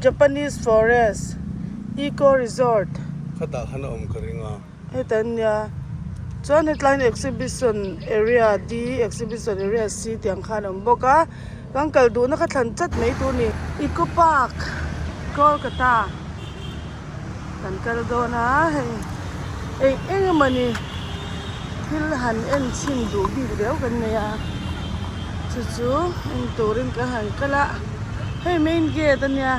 Japanese forest eco resort. Khatah khan a awm ka ring a. Heta an nia chuan hetlai hi exhibition area D exhibition area C tih ang khan a awm bawk a kan kal duhna kha thlan chat mai tur a ni. Eco park Kolkata kan kal dawn a hei eng eng emawni thil han en chhin duh bik riau kan nei a chu chu en turin kan han kal a hei main gate a nia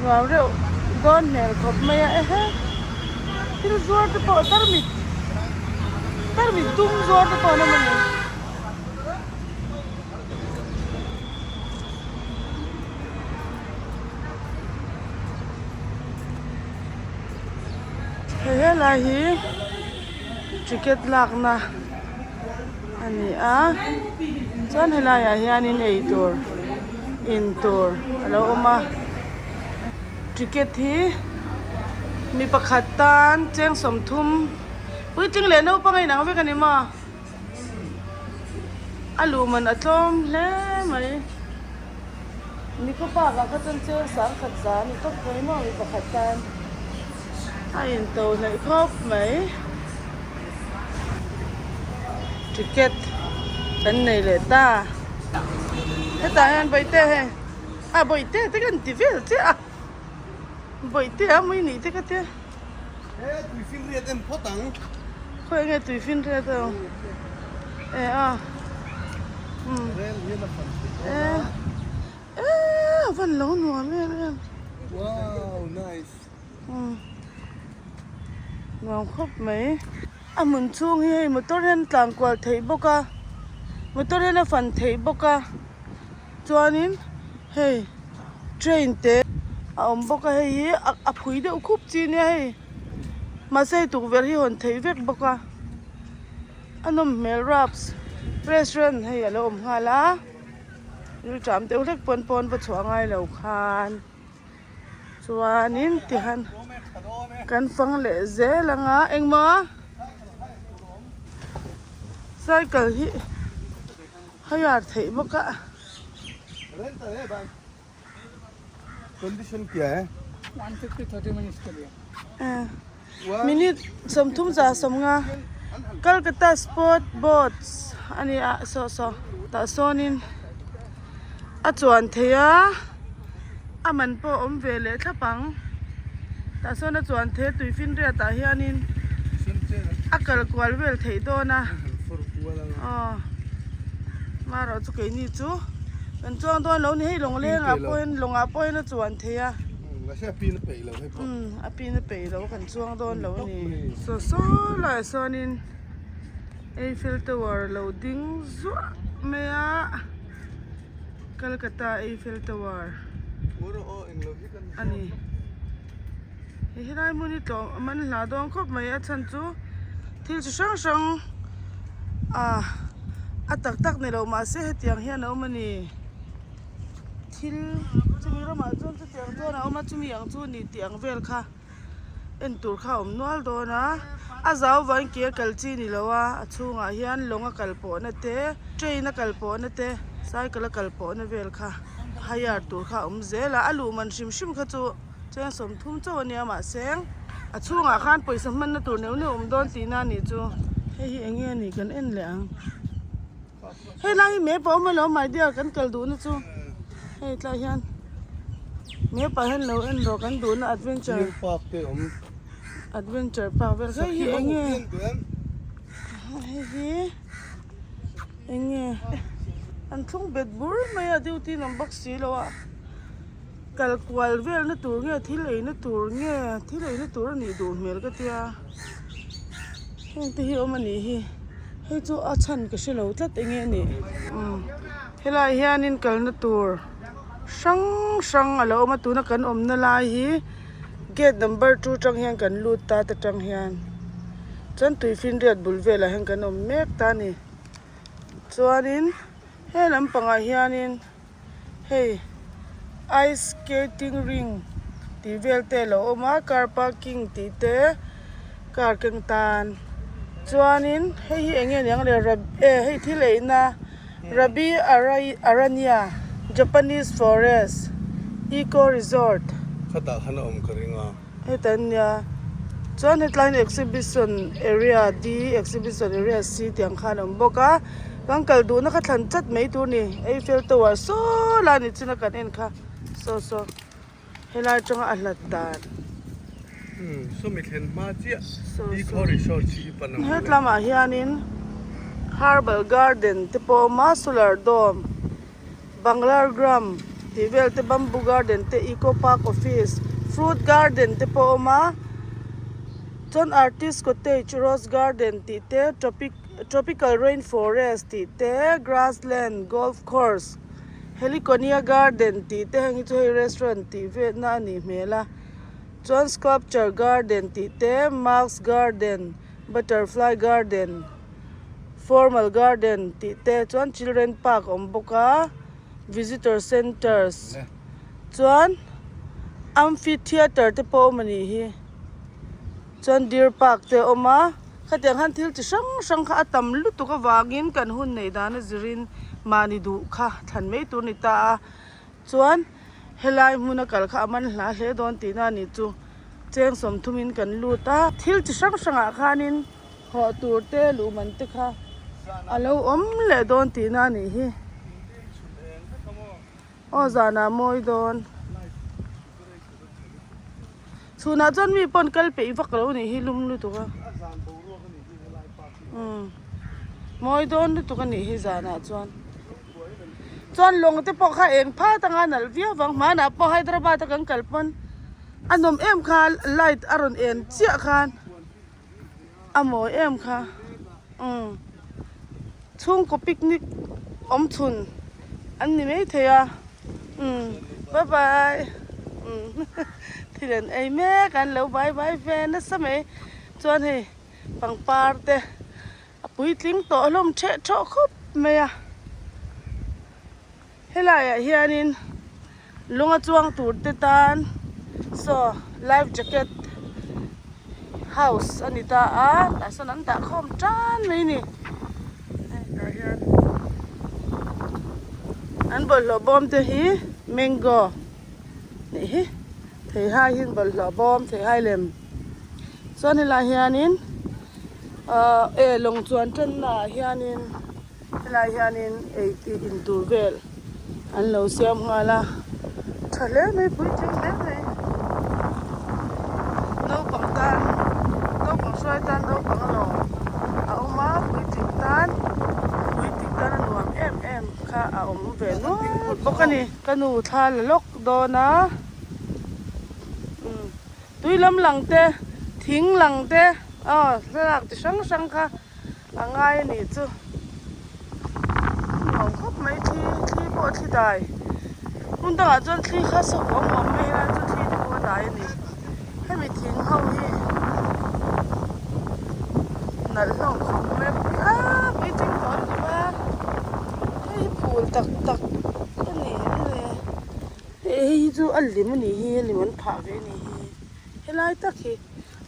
nuam reuh dawn hmel khawp mai a ehe thil zuar te pawh tarmit tarmit dum zuar te pawh an awm a ni. Hei helai hi ticket lakna a ni a chuan helaiah hianin eitur in tur a lo awm a ticket hi mi pakhat tan cheng 30 puitling leh naupang a inang vek a ni maw. A luh man a tlawm hle mai. Nico Park ah kha chuan cheng sangkhat za a ni tawp mai maw mi pakhat tan a into hnaih khawp mai. Ticket kan nei leh ta. Hetah hian bawihte hei a bawihte te kan ti vel chiah a bawihte a mui nih te ka tia. He tuifinriat en phawt ang. Khawi nge tuifinriat a awm? E a. Umm. Rel hian a fan theih dawn a. E a van lo nuam em em. Wow nice. Umm. Nuam khawp mai. A hmun chhung hi hei motor hian a tlan kual theih bawk a. Motor hian a fan theih bawk a. Chuanin hei train te a awm bawk a hei hi a phui deuh khup chi nia hei mahse hei tukverh hi hawn theih vek bawk a a nawm hmel raps restaurant hei alo awm nghal a rilṭam deuh hlek pawn pawn va chhuah ngai lo khan chuanin tihian kan fang leh zel anga engmaw cycle hi. Hire theih bawk a. Minute 30 50 Calcutta Sport Boats a ni a saw saw tah sawnin a chuan theih a a man pawh a awm ve leh thlap ang tah sawn a chuan theih a tuifinriat ah hianin a kal kual vel theih dawn a aw marawh chu keini chu kan chuang dawn lo ni hei lawng leng ah pawh hian lawng ah pawh hian a chuan theih a umm a pin a peih lo kan chuang dawn lo a ni saw saw laiah sawnin Eiffel Tower lo ding zuah mai a. Calcutta Eiffel Tower a ni. Hei helai hmun hi tlawm a man hla dawn khawp mai a chhan chu thil chi hrang hrang ah a tak tak ni lo mahse hetiang hian a awm a ni. Thil chumi ramah chuan chutiang chuan a awm a chumi ang chu ni tih ang vel kha. En tur kha a awm nual dawn a a zau vang ke a kal chi ni lo a a chhungah hian lawng a kal pawhna te train a kal pawhna te cycle a kal pawhna vel kha hire tur kha a awm zel a a luh man hrim hrim kha chu cheng 30 chauh a nia mahse a chhungah khan pawisa hmanna tur neuh neuh a awm dawn tihna a nih chu hei hi eng nge a nih kan en leh ang. Hei lai hi map a awm alawm my dear kan kal duhna chu hei tlai hian map ah hian lo en rawh kan duhna adventure Deer park te awm adventure park vel hei hi eng nge hei hi eng nge an thlung bet bur mai a duty an awm bawk si lo a. Kal kual velna tur nge thil eina tur nge thil eina tur a nih duh hmel ka tia heng te hi awm a nih hi hei chu a chhan ka hre lo tlat eng nge a nih umm helaiah hianin kalna tur hrang hrang a lo awm a tuna kan awmna lai hi gate number two atang hian kan lut ta ta tang hian chuan tuifinriat bul velah hian kan awm mek ta a ni chuanin he lampangah hianin. Hei ice skating ring tih vel te alo awm a car parking tih te car keng tan chuanin hei hi eng nge niang le eh hei thil eina rabi aranya. Japanese forest eco resort. Khatah khan a awm ka ring a. Heta nia chuan hetlai hi exhibition area D exhibition area C tih ang khan a awm bawk a kan kal duhna kha thlan chat mai tur a ni Eiffel tower saw lai ni chin a kan en kha saw saw helai atanga a hlat dan. Umm sawmi thlen hma chiah eco resort chi i pan ang hle. Hetlamah hianin herbal garden te pawh a awm a solar dome. Banglar gram tih vel te bamboo garden te eco park office fruit garden te pawh a awm a chuan artist cottage rose garden tih te tropic tropical rain forest tih te grassland golf course heliconia garden tih te heng hi chu hei restaurant tih vel na a nih hmel a chuan sculpture garden tih te musk garden butterfly garden. Formal garden tih te chuan children park a awm bawk a visitor centres chuan amphitheatre te pawh a awm a nih hi chuan deer park te a awm a khatiang khan thil chi hrang hrang kha a tam lutuk avangin kan hun neih dan a zirin mahni duh kha thlan mai tur a ni ta a chuan helai hmuna kal kha a man hla hle dawn tihna a nih chu cheng sawmthumin kan lut a thil chi hrang hrangah khanin. Hawh tur te luh man te kha a lo awm leh dawn tihna a nih hi. Aw zanah mawi dawn. Chhunah chuan mi pawn kal peih vak lo nih hi lum lutuk a. Umm mawi dawn lutuk a nih hi zanah chuan. Chuan lawng te pawh kha eng phat anga nalh viau vang hmanah pawh Hyderabad a kan kal pawn a nawm em kha light a rawn en chiah khan. A mawi em kha umm chhungkaw picnic awm chhun an ni mai thei a umm bye bye umm thil an ei mek a an lo bye bye ve nasa mai chuan hei pangpar te a puitling tawh hlawm theh thawh khawp mai a helaiah hianin lunga chuang tur te tan saw life jacket house a ni ta a tah sawn an dah khawm tan mai a ni hei tah hian an bawlhhlawh bawm te hi mango nih hi theihai hi bawlhhlawh bawm theihai lem chuan helaiah hianin ahh e lawng chuan tanna ah hianin. Helai hianin ei tih in tur vel an lo siam nghal a, tha hle mai puitling hle mai. Naupang tan naupang hruai tan naupang alawm a awm a puitling tan puitling tan a nuam em em kha a awm ve nual bawk a ni. Ka nu thla la lawk dawn a umm tui lam lang te thing lang te aw thlalak chi hrang hrang kha. A ngai a nih chu. Nuam khawp mai thli thli pawh a thli dai. Hmun dangah chuan thli kha sawk awm awm mai helai chu thli te pawh a dai a ni. Hemi thing ho hi nalh hlawm khawp mai a pui a pui tling tawh lutuk a. Hei hi phul tak tak a ni em le. Hei hi chu a lim a nih hi a lim an phah ve a nih hi. Helai tak hi.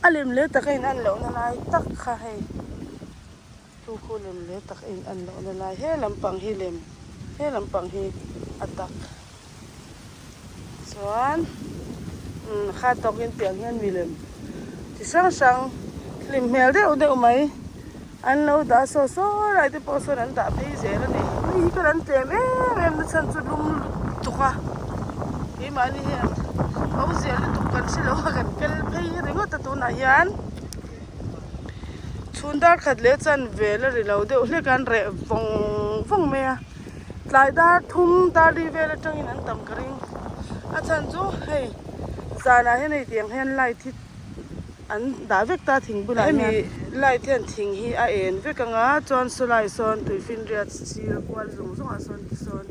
A lem leh tak a in an lohna lai tak kha hei chu khu lem leh tak a in an lohna lai he lampang hi lem he lampang hi a tak chuan umm kha tawkin tiang hian milem chi hrang hrang hlim hmel deuh deuh mai an lo dah saw saw lai te pawh sawn an dah phei zel a ni mi hi khan an tlem em em na chhan chu lum lutuk a keimahni hian awmzia lutuk kan hre lo a kan kal phei ringawt a tunah hian chhun dar khat leh chan vel a ri lo deuh hlek a an reh vawng vawng mai a tlai dar thum dar li vel atangin an tam ka ring a chhan chu hei zanah hian hei tiang hian light hi. An dah vek ta thing bulah hian. Hemi light hian thing hi a en vek ang a, chuan sawlai sawn tuifinriat sir kual zawng zawngah sawn ti sawn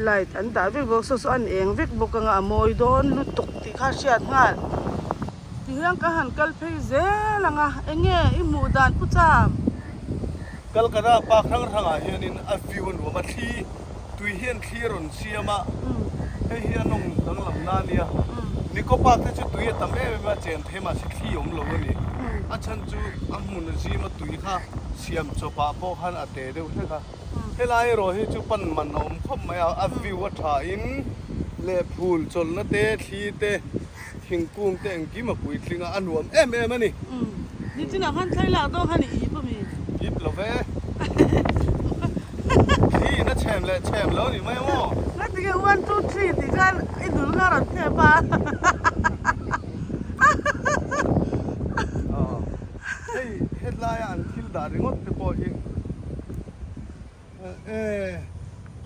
light an dah vek bawk saw saw an eng vek bawk ang a, a mawi dawn lutuk tih kha a hriat nghal. Ti hian ka han kal phei zel ang a, eng nge i hmuh dan pu cham? Kalkata park hrang hrangah hianin a view a nuam a, thli tui hian thli a rawn siam a, hei hi a nawng danglam na a nia. Nico Park te chu tui a tam em em a, chen thei mahse thli a awm lo a ni. A chhan chu a hmun a zim a tui kha siam chawpah pawh khan a te deuh hlek a. Helai erawh hi chu pan man a awm khawp mai a, a view a tha in leh phul chawlhna te, thli te, thingkung te engkim a puitling a, a nuam em em a ni. Nichinah khan thlai lak dawn khan i ip a mi? Ip lo ve. Thli in a chhem leh chhem lo ni mai maw? Ngatinge one two three tih khan i dul kha rawn thep a. Hei helaia an thil dah ringawt te pawh hi e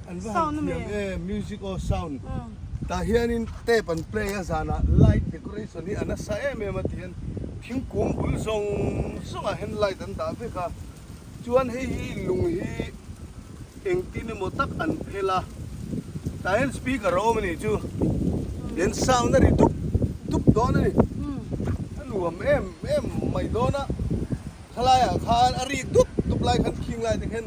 an va han thiam e music aw sound tah hianin tape an play a zanah light decoration hi a nasa em em a ti hian thingkung bul zawng zawngah hian light an dah vek a chuan hei hi lung hi engtin emaw tak an phel a tah hian speaker a awm a nih chu tihian sound a ri dup dup dawn a ni a nuam em em mai dawn a thalaiah khan a rik dup dup lai khan khing lai te khan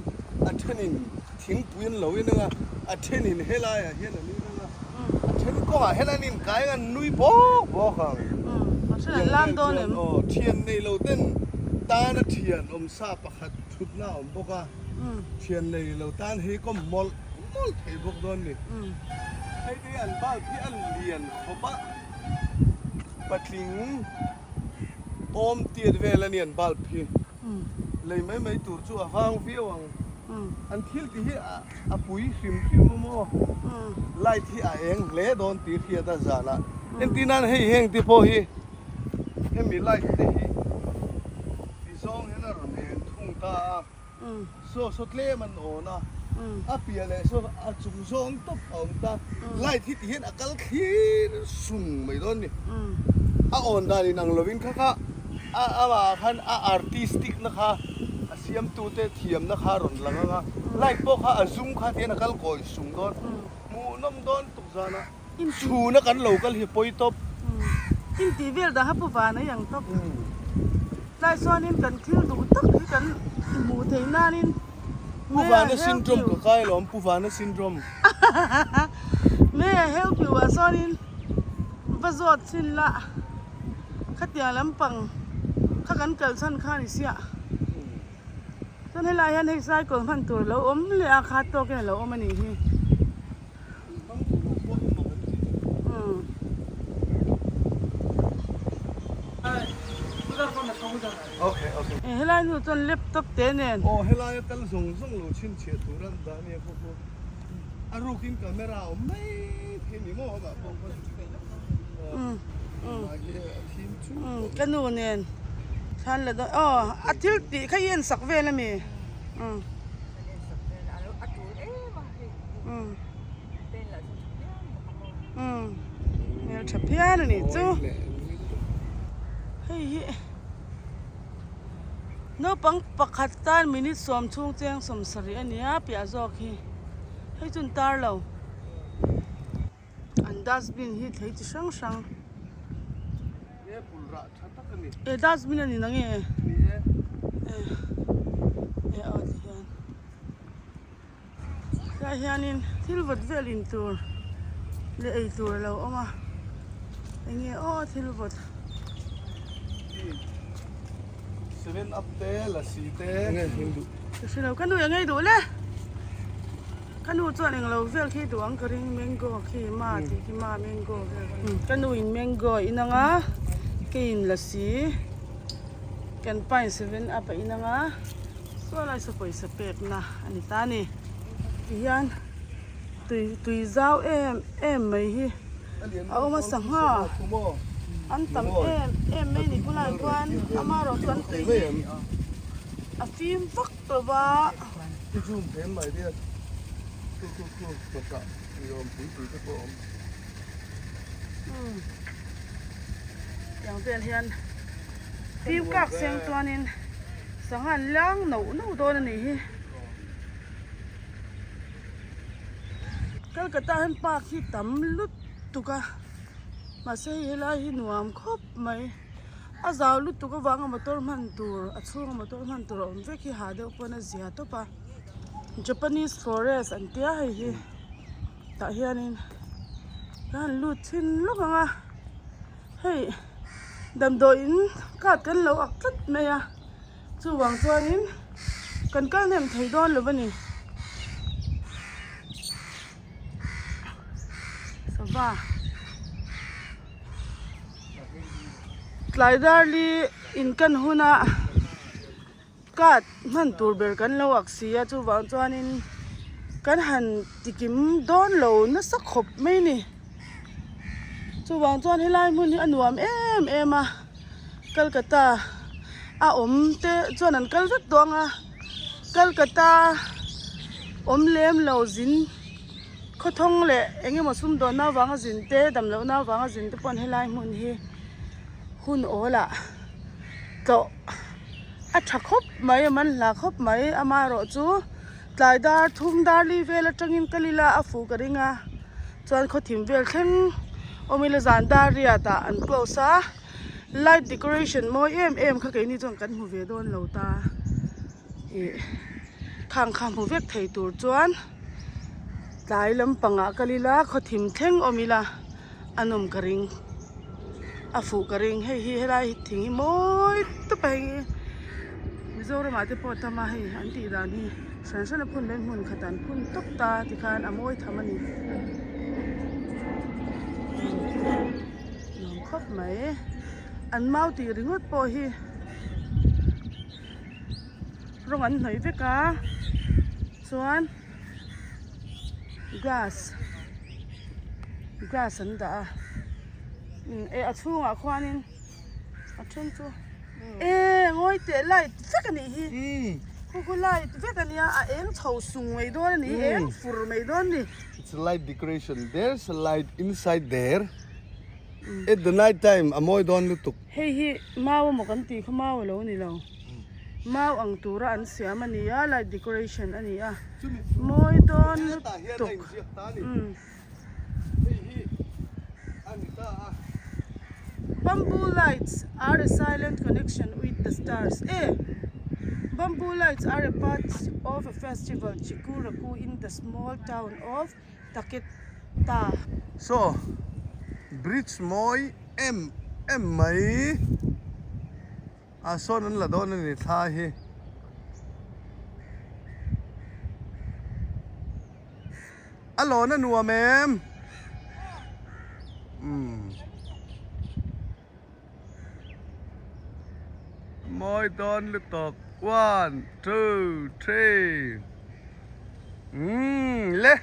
a thenin thingpui an lo in ang a a thenin helaiah hian an in ang a a then kawngah hian an inkai ang an nui bawk bawk ang aw thian nei lo ten tana thian awm sa pakhat thutna a awm bawk a. Thian nei lo tan hi kawm mawlh mawlh thei bawk dawn ni. Hei te an bulb hi a lian khawp a, patling awm tiat vel a ni an bulb hi. Lei mai mai tur chu a vang viau ang. An thil tih hi a pui hrim hrim a maw? Light hi a eng hle dawn tih hriat a zanah. Entir nan hei heng te pawh hi hemi light te hi ti zawng hian a rawn eng thung ta a. Saw saw tlem an awn a, a piah leh saw a chung zawng tawp a awm ta. Light hi ti hian a kal thlir sung mai dawn a ni. A awn dan in ang lovin kha kha a amah khan a artistic na kha a siamtute thiamna kha a rawn lang ang a. Light pawh kha a zum kha ti hian a kal kawi sung dawn. Hmuhnawm dawn tuk zanah. Chhuna kan lo kal hi pawi tawp. Intih vel dah pu van a iang tawp. Tlai chuanin kan thil duh tak hi kan hmuh theih nanin Pu Vana syndrome ka kai alawm Pu Vana syndrome. May I help you ah chuanin va zawt chhin la khatiang lampang kha kan kal chhan kha ni siah. Chuan helai hian hei cycle hman tur a lo awm leh a kha tawkin a lo awm a nih hi. Helai hnu chuan laptop te nen. Aw helai a kal zawng zawng lo chhinchhiah tur a dah ania pawh pawh a rukin camera a awm mai thei ni maw amah pawh kha Ka nu nen thlan la dawn aw a thil tih kha i en sak vel ami. Hmel tha phian a nih chu. Hei hi naupang pakhat tan minute sawm chhung cheng 70 a ni a piah zawk hi hei chu an tar lo. An dustbin hi thei chi hrang hrang. E dustbin a ni na nge? E e aw ti hian. Tlai hianin thil vawt vel in tur leh ei tur a lo awm a enge aw thil vawt. Ka hre lo ka nu eng ei duh le ka nu chuan englo vel khi duh ang ka ring mango khi ma tih khi ma mango vel ka nu in mango a inang a keiin lassi kan pain 7up a inang a. Saw lai saw pawisa pekna a ni ta a ni tihian tui tui zau em em mai hi a awm a sangha an tam em em mai a ni khulai khuan amaherawh chu an tui hi a fim vak tawh va. Tiang vel hian fim kak seng chuanin sangha an liang noh noh dawn a nih hi. Calcutta hian park hi tam lutuk a mahse hei helai hi nuam khawp mai a zau lutuk avanga motor hman tur a chhunga motor hman tur a awm vek hi ha deuh pawn a zia tawp a Japanese forest an tia hei hi. Tah hianin ka han lut chhin lawk ang a hei damdawiin card kan lo ak tlat mai a chuvang chuanin kan kal hnem thei dawn lo a ni. Sava tlai dar li in kan huna card hman tur ber kan lo ak si a chuvang chuanin kan han tikim dawn lo nasa khawp mai ni chuvang chuan helai hmun hi a nuam em em a Kolkata a awm te chuan an kal vek tawh ang a Kolkata awm lem lo zin khawthawng leh eng emaw sumdawnna avanga zin te dam lohna avanga zin te pawh an helai hmun hi hun awl ah tlawh a tha khawp mai a man hla khawp mai amaherawh chu tlai dar thum dar li vel atangin kal ila a fuh ka ring a chuan khawthim vel thleng awm ila zan dar riat ah an close a light decoration mawi em em kha keini chuan kan hmu ve dawn lo ta ih khang kha hmu vek thei tur chuan tlai lampangah kal ila khawthim thleng awm ila a nawm ka ring a fuh ka ring hei hi helai thing hi mawi tawp a hei hi Mizoramah te pawh a tam a hei an tih dan hi hran hran a phun mai hmun khat an phun tawp ta tikhan a mawi tham a ni nuam khawp mai an mau tih ringawt pawh hi rawng an hnawih vek a chuan glass glass an dah a eh a chhungah khuanin a then chu eh ngawi teh light vek a nih hi khu khu light vek a nia a eng chho sung mai dawn a ni eng fur mai dawn a ni. It's a light decoration there's a light inside there at the night time a mawi dawn lutuk. Hei hi mau emaw kan tih kha mau a lo ni lo. Mau ang tura an siam a ni a, light decoration a ni a, mawi dawn lutuk. Bamboo lights are a silent connection with the stars e Bamboo lights are a part of a festival Chikuraku in the small town of Taketa. Saw bridge mawi em em mai. Ah sawn an la dawn a ni thla hi. A lawn a nuam em? Umm. Mawi dawn lutuk. One, two, three. Umm le.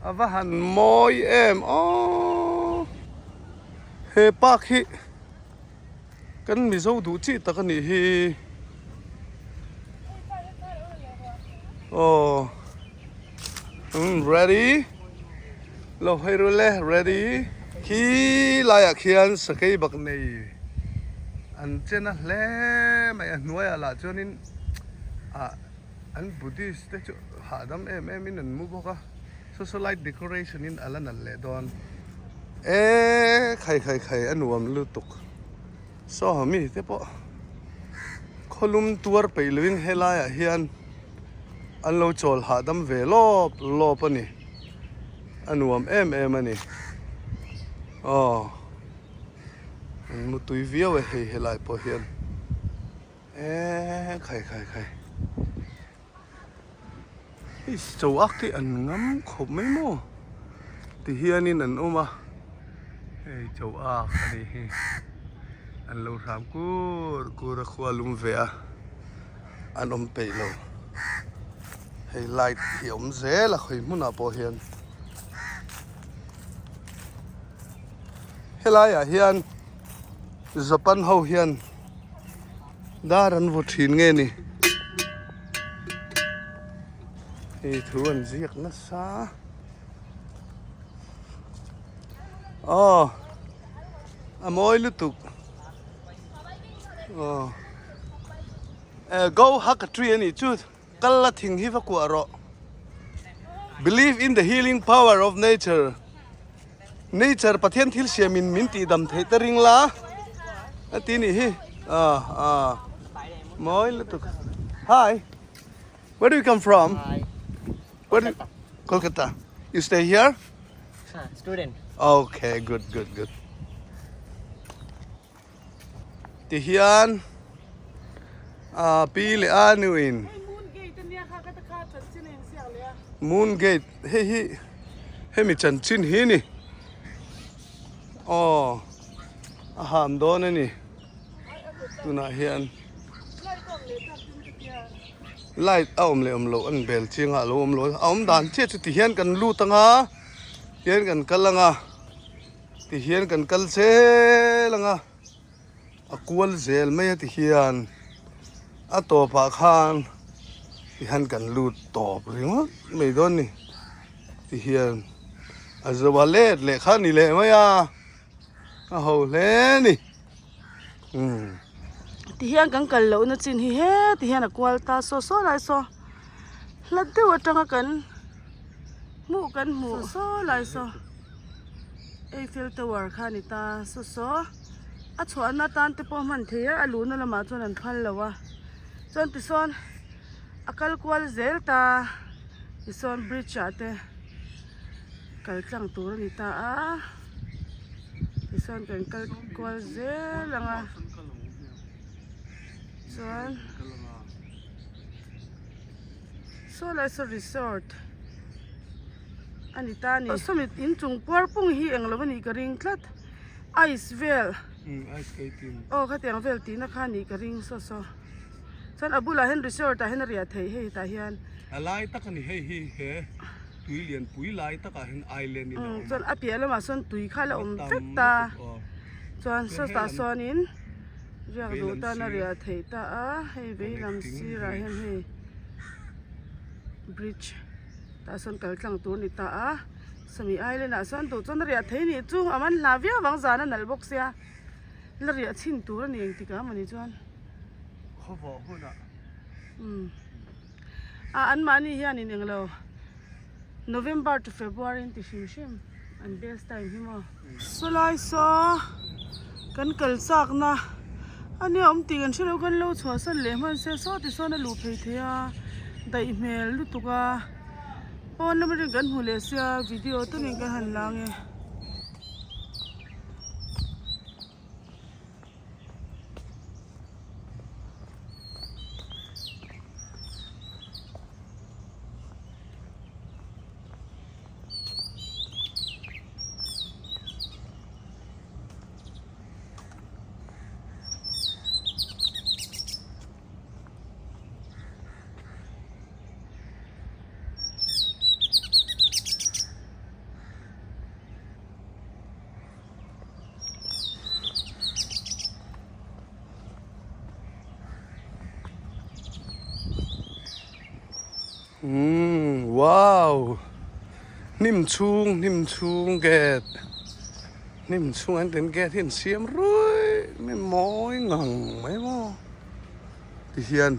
A va han mawi em aww. He park hi kan Mizo duh chi tak a nih hi. Aw umm ready lo hawi ru le ready khi laiah khian sakei bak nei an chen a hle mai a hnuaiah lah chuanin ah an Buddhist te chu hahdam em em in an mu bawk a. Saw saw light decoration in a la nalh leh dawn e khai khai khai a nuam lutuk saw mi te pawh khawlum tuar peih lovin helai ah hian an lo chawl hahdam ve lawp lawp a ni a nuam em em a ni aw an mutui viau e hei helai pawh hian e khai khai khai. Hei chaw ak hi an ngam khawp mai maw ti hianin an awm a hei chaw ak a nih hi an lo hram kur kur a khua lum ve a an awm peih lo hei light hi a awm zel a khawi hmunah pawh hian helaiah hian Japan ho hian. Dar an vaw thin nge ni? Hei thu an ziak nasa. Aw a mawi lutuk. Aw eh go hug a tree a nih chu kal la thing hi va kuah rawh. Believe in the healing power of nature. Nature Pathian thil siam in min tih dam theih te ring la a ti nih hi ah ah mawi lutuk hi where do you come from Hi. where do Kolkata you stay here Student. okay good good good Ti hian ah pi leh a nu in Hei moon gate ania kha ka ta kha chanchin a inziak leh a. Moon gate hei hi Hemi chanchin hi ni. Aw a ham dawn a ni tunah hian light a awm leh awm loh an bel chiang a a lo awm lo a awm dan chiah chu ti hian kan lut ang a tihian kan kal ang a tihian kan kal zel ang a a kual zel mai a ti hian a tawpah khan tihian kan lut tawp ringawt mai dawn a ni. Ti hian a zo a let leh kha ni leh mai a, a ho hle a ni. Umm. Ti hian kan kal lohna chin hi he ti hian a kual ta saw saw lai saw hla deuh atanga kan hmuh kan hmuh saw saw lai saw Eiffel Tower kha a ni ta saw saw a chhuahna atan te pawh hman thei a a luhna lamah chuan an phal lo a chuan tisawn a kal kual zel ta. Tichuan bridge ah te kal tlang tur a ni ta a tichuan kan kal kual zel ang a chuan saw lai saw resort a ni ta a ni sawmi inchung puar pung hi englo a nih ka ring tlat ice vel aw khatiang vel tihna kha a nih ka ring saw saw. Chuan a bulah hian resort ah hian a riah theih hei tah hian. A lai tak a ni hei hi he tui lian pui lai takah hian island in a awm a. Chuan a piah lamah sawn tui kha a la awm vek ta. Chuan sawtah sawnin riak duh tan a riah theih ta a hei vei lam sirah hian hei bridge tah sawn kal tlang tur a ni ta a sawmi island ah sawn duh chuan a riah theih nih chu a man hla viau ang zan a nalh bawk sia la riah chhin tur a ni engtik ah mawni chuan. Khawvawh hunah. Umm. A anmahni hianin englo November to February an ti hrim hrim an best time hi maw. Sawlai saw kan kal chakna a nia awm tih kan hrelo kan lo chhuahsan leh hman se saw ti sawn a luh phei thei a daih hmel lutuk a pawn lam atangin kan hmu leh sia video tawnin kan han la ang e. Umm wow hnim chhung hnim chhung gate hnim chhung an kan gate hi an siam ruih mai mawi ngang mai maw tihian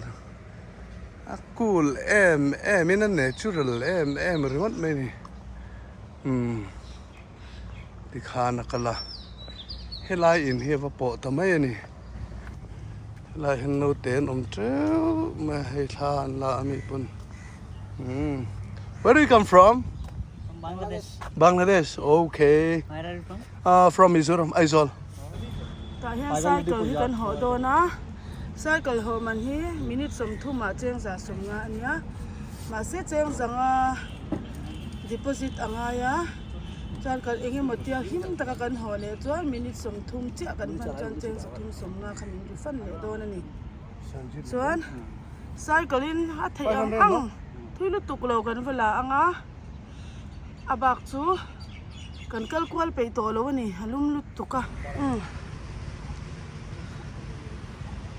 a cool em em in a natural em em ringawt mai a ni umm. Tikhan a kal a, helai in hi a va pawh ta mai a ni. Helai hian naute an awm teuh mai a, hei thla an la a mi pawn umm Where do you come from? From Bangladesh. Bangladesh, okay. Where are you from? Uh, from Mizoram, Aizawl. Tah hian cycle hi kan hawh dawn a, cycle hawh man hi minute 30 ah cheng za 50 a nia, mahse cheng zanga deposit a ngai a chuan kan eng emaw tia him taka kan haw leh chuan minute 30 chiah kan hman chuan cheng 350 kha min refund leh dawn a ni chuan cycle in a theih ang ang thui lutuk lo kan va la ang a a bak chu kan kal kual peih tawh lo a ni a lum lutuk a umm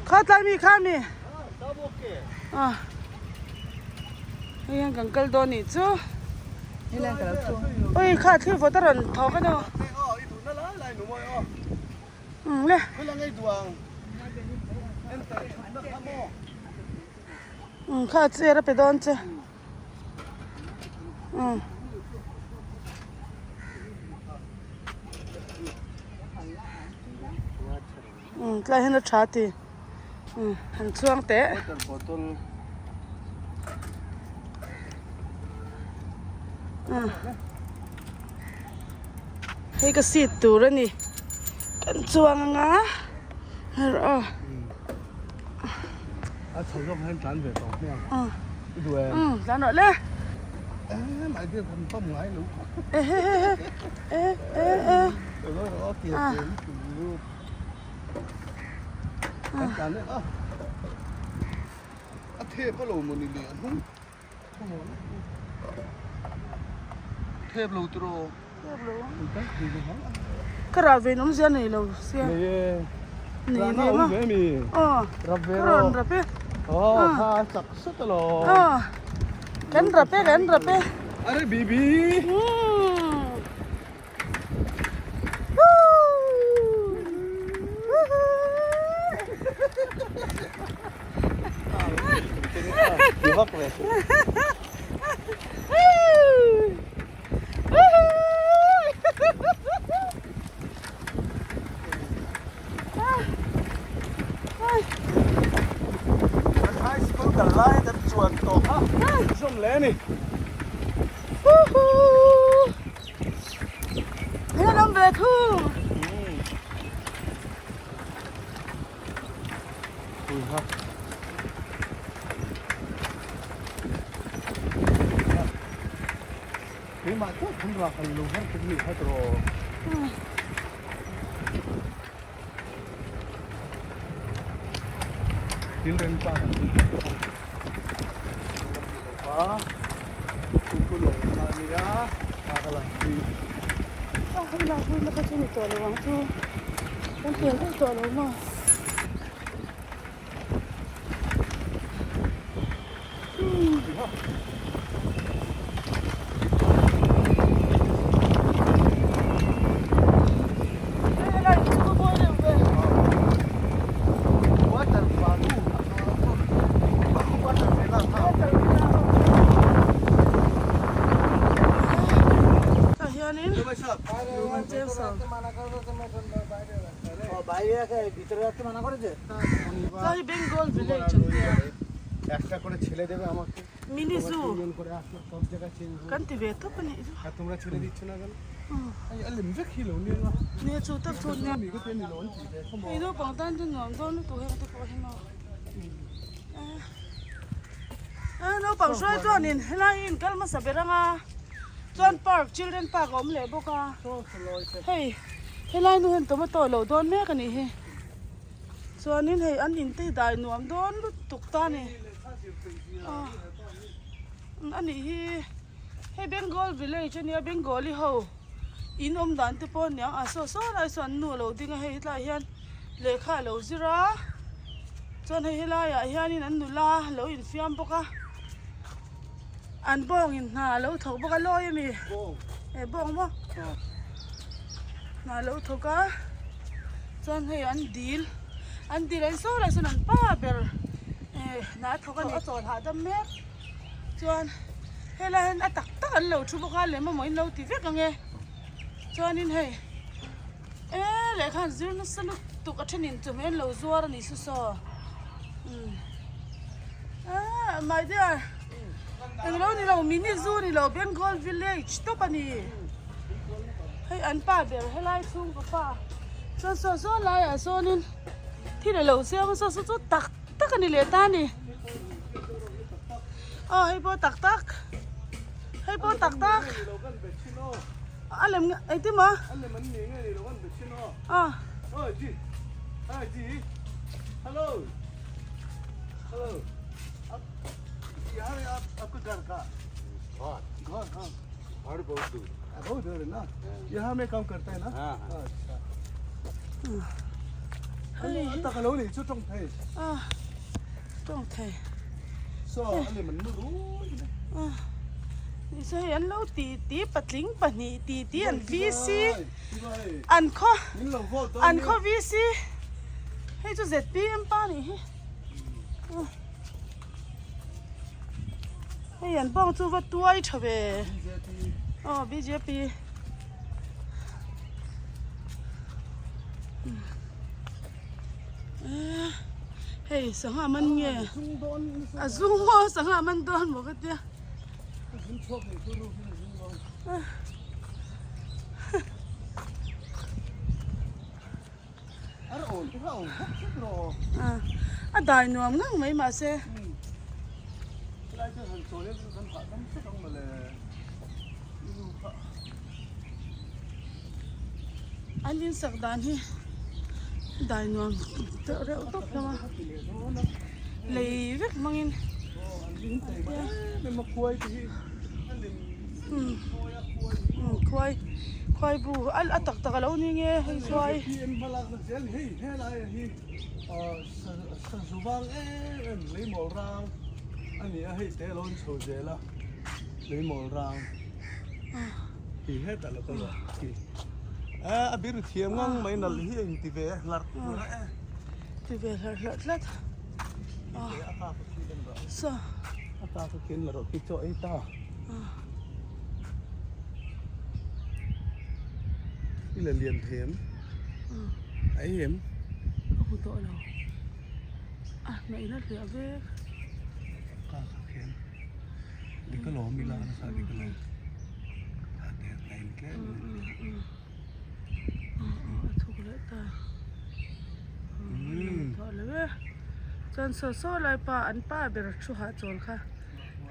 kha tlai mi kha mi ah hei hian kan kal dawn nih chu ui kha thil vawt a rawn thawk a ni umm le umm kha chair a pe dawn che. Umm. Umm tlai hian a tha ti. Umm han chhuang teh. Umm. Hei ka seat tur a ni. Kan chuang anga. Her aw. A chho zawk hian tlan ve tawh hmiang. Umm. I duh em? Umm tlan rawh le. Ka rah ve in awmzia nei lo sia. Nei ve maw? Aw ka rawn rap e. Aw kan rap e kan rap e. High school kal lai kan chuan tawh a zawm leh a ni. Hian awm ve thu. Keimah chauh kan rak an lo har tum nih kha tawh. Thil reng pa kan ni a chu lo kha a nia a ka lang pui. A hei lah pui na kha chu ni tawh lo ang chu kan pian daih tawh lo maw. Tah hianin Tah hi Bengal village an tia. Mini zoo kan ti ve tawp a nih chu. Nia chu tak chu nia. Hei naupang tan chu nuam dawn lutuk heng te pawh hi maw. Naupang hruai chuanin helai hi inkal hmasa ber anga chuan park children park a awm leh bawk a hei helai nu hian tomato a lo dawn mek a nih hi chuanin hei an in te hi dai nuam dawn lutuk ta a ni a nih hi hei Bengal village a nia Bengali ho in awm dan te pawh a niang a saw saw lai sawn an nu a lo ding a hei hetlaiah hian lehkha a lo zir a chuan hei helaiah hianin an nula a lo infiam bawk a an bawngin hna a lo thawk bawk a lawi a mi eh bawng maw hna a lo thawk a chuan hei an dil an dil an saw lai sawn an pa ber eh hna a thawk a ni a chawl hahdam mek chuan helaiah hian a tak tak an lo thu bawk a lem emaw in lo ti vek ang e chuanin hei. E lehkha an zir nasa lutuk a thenin chawhmeh an lo zuar a ni chu saw umm ah my dear englo ni lo mini zoo ni lo Bengal village tawp a ni hei an pa ber helai chhungkaw pa chuan saw saw laiah sawnin thil a lo siam a saw saw chu tak tak a ni leh ta a ni aw hei pawh tak tak hei pawh tak tak. A lem nge engtin maw? A lem an ni nge ni lo an be thin aw. Ah. Oi ji. Hi ji. Hello. Hello. Ab yahan hai aap aapka ghar ka. Ghar. Ghar haan. Ghar bahut dur. Bahut dur hai na. Yahan mein kaam karta hai na. Haan. Achha. Hei. Tak alo ni chu tawng thei. Ah. Tawng thei. Saw a lem an nu rui mai. Ah. Ni saw hei an lo ti ti patling pahnih ti ti an VC an khaw an khaw VC hei chu ZPM pa nih hi. Hei an bawng chu va tuai tha ve. Aw BJP. Hei sangha man nge a zung maw sangha man dawn maw ka tia a dai nuam ngang mai mahse. chawl hian kan hahdam vek ang mawle i nu kha. An insak dan hi dai nuam deuh reuh tawp hlawm a lei vek hmangin khuai khuai bu a tak tak a lo ni nge hei khuai. Sazu vang em em leimawl rang a ni a hei te a lo inchho zel a leimawl rang hi hetah lo kal a khi eh a bir thiam ngang mai nalh hi a inti ve hlarh hlarh e ti ve hlarh hlarh tlat a kak a khi en rawh a kak a khi en la rawh khi chaw ei ta. I la lian thei em? A ei em? Ka hmu tawh lo. A hnaih na hliah vek. Ka kha khian dik alawm ila nasa dik alawm. Tha te hnaih in tlem in an hliah. A thuk leh ta. Tawh lo e. Chuan saw saw lai pa an pa ber thu hahchawl kha.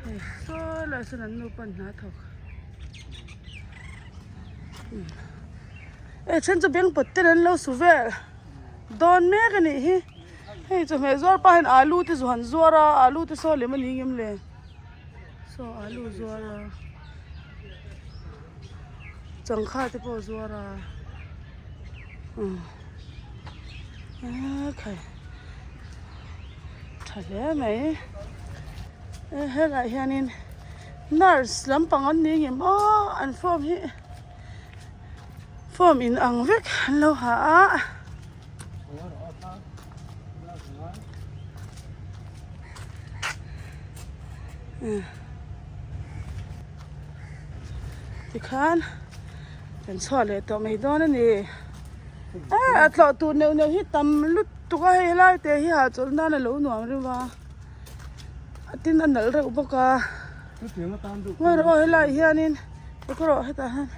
Hei saw lai sawn an nu pawn hna thawk. E then chu beng pawt ten an lo su vel dawn mek a nih hi hei chawhmeh zuar pah hian alu te zu han zuar a alu te saw lem a ni ngem le saw alu zuar a changkha te pawh a zuar a ekhai tha hle mai e helaiah hianin nurse lampang an ni ngem aw an form hi. Form in ang vek an lo ha a. Tikhan kan chhuah leh tawh mai dawn a ni. A tlawh tur neuh neuh hi tam lutuk a hei helai te hi hahchawlh nan a lo nuam reuh a. Tin a nalh reuh bawk a. Ngawi rawh aw helaiah hianin ka rawh hetah hian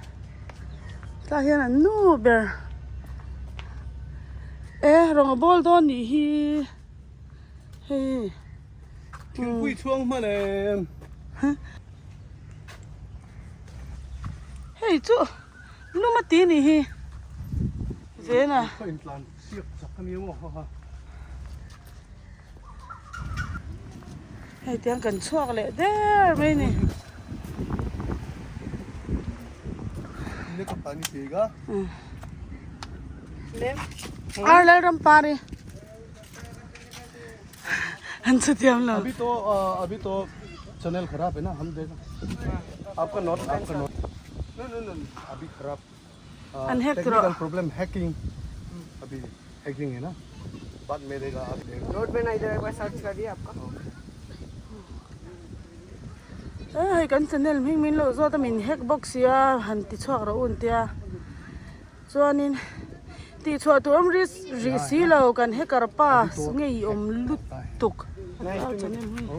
tlaiah hian an nu ber e rawng a bawl dawn nih hi hei thingpui chhuang hman em hei chu lum a ti nih hi zena Hei tiang kan chhuak leh der mai a ni. Ar Lalram par hi an chu thiam lo. Abhi to abhi to channel kharab hai na hum dekh aapka not aapka not no no no abhi kharab An hack rawh. Technical problem hacking abhi hacking hai na baad mein dega aap dega. Note mein idhar ek baar search kar diya aapka. Eh hei kan channel hming min lo zawt a min hack bawk sia han ti chhuak rawh u an tia chuanin tih chhuah tur awm ri rih si lo kan hacker pa ngei awm lutuk channel hming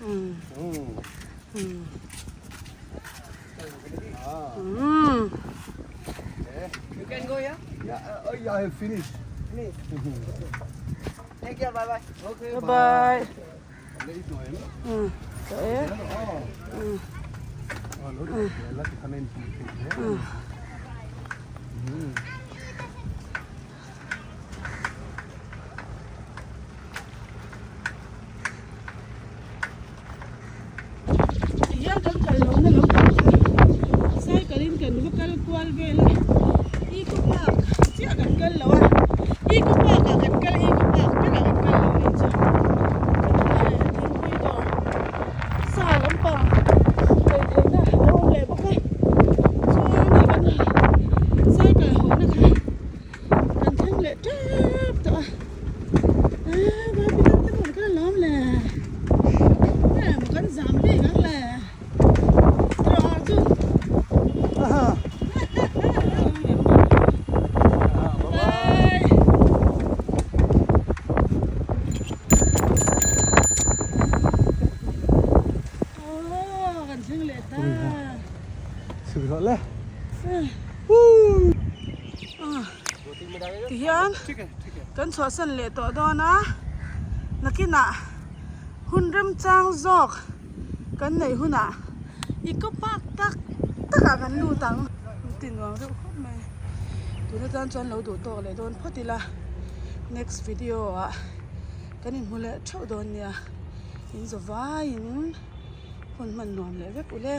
umm umm. Mm. You can go here? Yeah, uh, yeah, I have finished. Finish. Take care, bye bye. Okay, bye bye. Mm. Mm. Mm. Mm. Tihian kan kal lohna lo tak kha cycle in kan va kal kual vel a eco park chiah kan kal lo a eco park ah kan kal eco park berah kan kal lo anih chu kan hmaiah hian thingpui dawr sa lampang lei theihna a lo awm leh bawk a chuan hei kan cycle hawhna kha Kan thleng leh tep tawh a, eee vai pitar te pawh kan lawm le, e maw kan zam bik ang le, tiraw Arjun? Bye. Aw kan thleng leh ta. Chhuk rawh le. Tihian kan chhuahsan leh tawh dawn a, nakinah Hun remchang zawk kan neih hunah Eco Park tak takah kan lut ang. An ti nuam reuh khawp mai. Tun atan chuan lo duh tawk leh dawn phawt ila next video ah kan inhmu leh theuh dawn nia. In zawvaiin hun hman nuam leh vek ule.